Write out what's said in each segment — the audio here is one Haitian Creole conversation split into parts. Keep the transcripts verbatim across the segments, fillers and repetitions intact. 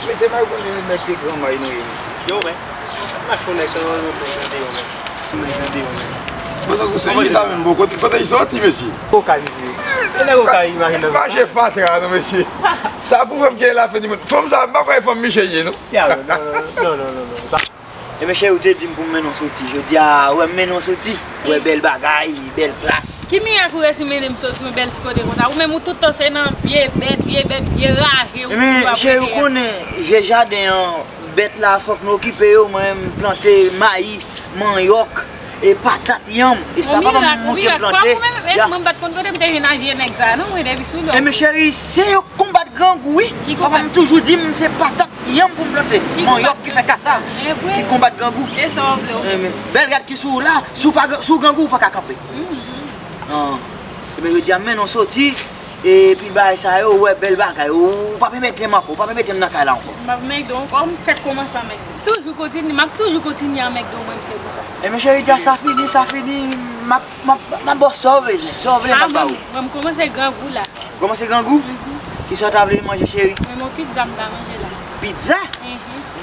Mete may, ou konnen nèg te gran may nou ye. Yo, men. Mache yon nèg, tan, yo, yo, yo, yo, yo, men. Mwen tankou se ki sa menm, bon, kote, kote li soti, mesye? Koka, mesye. E nèg koka, imajine. Mache fatra, non, mesye. Sa pou fè m gen lafen di moun. Fanm sa, m pa kwè fanm Michel ye, non. Ya, non, non, non, non, non, non. Sa Ebyen, cheri, ou te di m pou m mennen w soti. Jodi a, ou wè m mennen w soti. Ou wè bèl bagay, bèl plas. Ki mirak ou resi mennen m soti yon bèl ti kote konsa? Ou menm, ou tout tan se nan vye bèt, vye bèt, vye raje, ou Ebyen, cheri, ou konnen, vye jaden an, bèt la, fòk nou okipe yo. Mwen, m plante mayi, manyòk, e patat, yanm. E sa, papa m monte plante. Mwen, m pa t konn plante, m te jwenn a vye nèg sa, non, mwen, depi sou lò. Ebyen, cheri, se yo k konbat grangou, wi. Papa m toujou di m se patat, yanm pou m plante. Manyòk ki fè kasav, ki konbat grangou. E sa w vle w. Bèl rad ki sou ou la, si w pa, si w grangou, ou pa ka kanpe. Ebyen, yo di a m mennen w soti, epi bagay sa yo, ou wè bèl bagay, ou pa pèmèt m ankò, ou pa pèmèt m nan kay la ankò. M ap mègde w ankò, m fèk kòmanse a mègde w. Toujou kontinye, m ap toujou kontinye a mègde w, mwen, se pou sa. Ebyen, cheri, di a sa fini, sa fini, m ap, m ap, m ap ba w sa w bezwen, sa w vle, m ap ba w. Mwen, m kòmanse grangou la. Ou kòmanse grangou? Kisa w ta vle manje, cheri? Mwen, yon pizza m ta manje la. Pizza?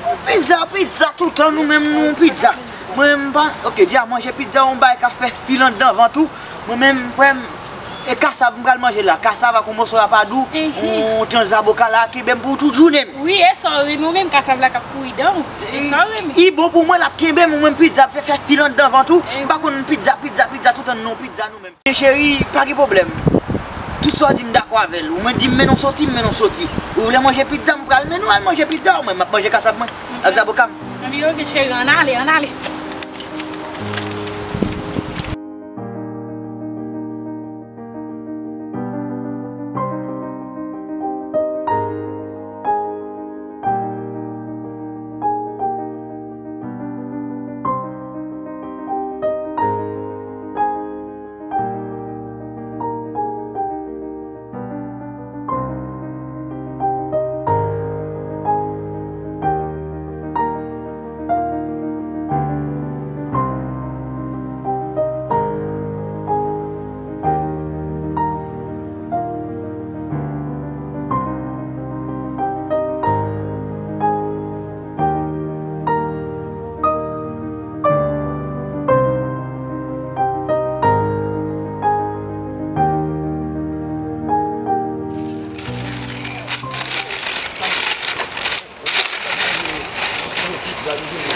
Yon pizza, pizza, toutan nou menm nou pizza. Mwen, m pa, ok, di a manje pizza, yon bagay k ap fè fil anndan vant ou. Mwen menm, frè m, e kasav m pral manje la. Kasav ak yon moso rapadou, yon tranch zaboka la, kenbe m pou tout jounen m. Wi, e sa w renmen, ou menm kasav la k ap pouri dan w. E sa w renmen. Li bon pou mwen, l ap kenbe m, ou menm pizza ap fè, fè fil anndan vant ou. M pa konn pizza, pizza, pizza, toutan nou pizza nou menm. Men cheri, pa gen pwoblèm. Tout sa w di m dakò avè l. Ou mwen di m mennen w soti, m mennen w soti. Ou vle manje pizza, m pral mennen w al manje pizza, ou mwen m ap manje kasav mwen ak zaboka m. Ann, ok, cheri, ann ale, ann ale.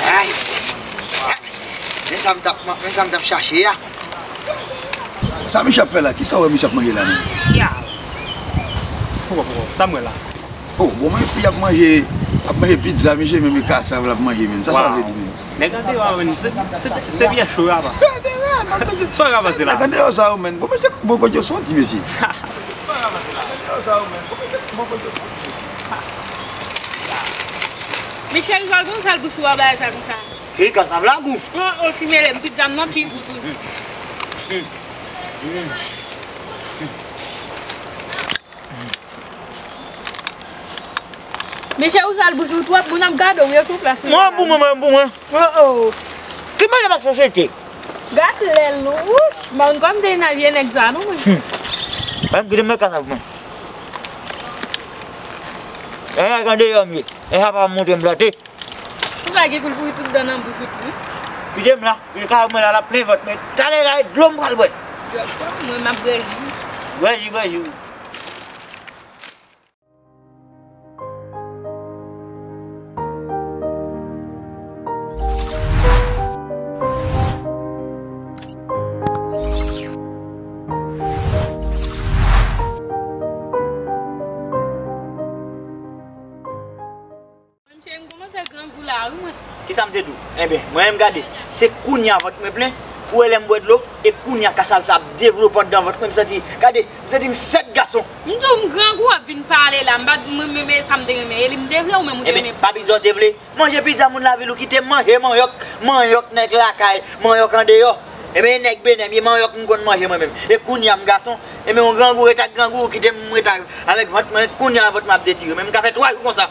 Ay! Men sa m t ap, men sa m t ap chache a. Sa misye ap fè la? Kisa w wè misye ap manje la menm? Ya! Poko, poko. Sa m wè la? Oh, bon, men fi ap manje, ap manje pizza, misye menm e kasav l ap manje, menm. Sa sa vle di menm? Nèg andeyò a, menm, se, se, se byen cho, apa. Sa w ka panse la? Nèg andeyò sa yo, menm. Bon, mesye, bon, kote yo soti, mesye. Nèg andeyò sa yo, menm. Bon, mesye, bon, kote yo soti. Men cheri, sa w gen yon sal bouch ou a bagay sa konsa. Cheri, kasav la gou. Oh, oh, ti mele m, pizza m nan pi gou toujou. Mesye, ou sal bouch ou twòp, moun ap gade w, yo sou plas ou. Mwen, pou mwen, mwen, pou mwen. Oh, oh. Ki manje m ak sosyete? Gad lèl nou, wouch. M pa konn kòm te nan vye nèg sa, non, mwen. Ban m kite m met kasav mwen. E, gade yo m ye. E, sa pa montre m plante. Ou pa gen pou l pouri tout dan nan bouch ou tou. Kite m la. Kite kasav mwen la, l ap plen vant mwen. Talè la, e dlo m pral bwè. Mwen, m ap bwè ji. Bwè ji, bwè ji, wi. Mwen, m kòmanse grangou la, wi, mwen. Kisa m te di w? Enben, mwen menm, gade, se kounye a vant mwen plen, pou wè lè m bwè dlo, e kounye a kasav sa ap devlope anndan vant mwen, m santi, gade, m santi m sèt gason. M di w m grangou, w ap vin pale la, m pa, mwen, mwen, mwen, sa m te renmen, e li m te vle, ou menm ou te renmen. Enben, pa pizza w te vle? Manje pizza moun lavil ou kite m manje manyòk, manyòk nèg lakay, manyòk andeyò. Enben, e nèg Benè m ye, manyòk m konn manje mwen menm. E kounye a m gason, enben, yon grangou ret ak grangou, ou kite m ret ak, avèk vant mwen, kounye a vant mwen ap detire, men m ka fè twa jou konsa.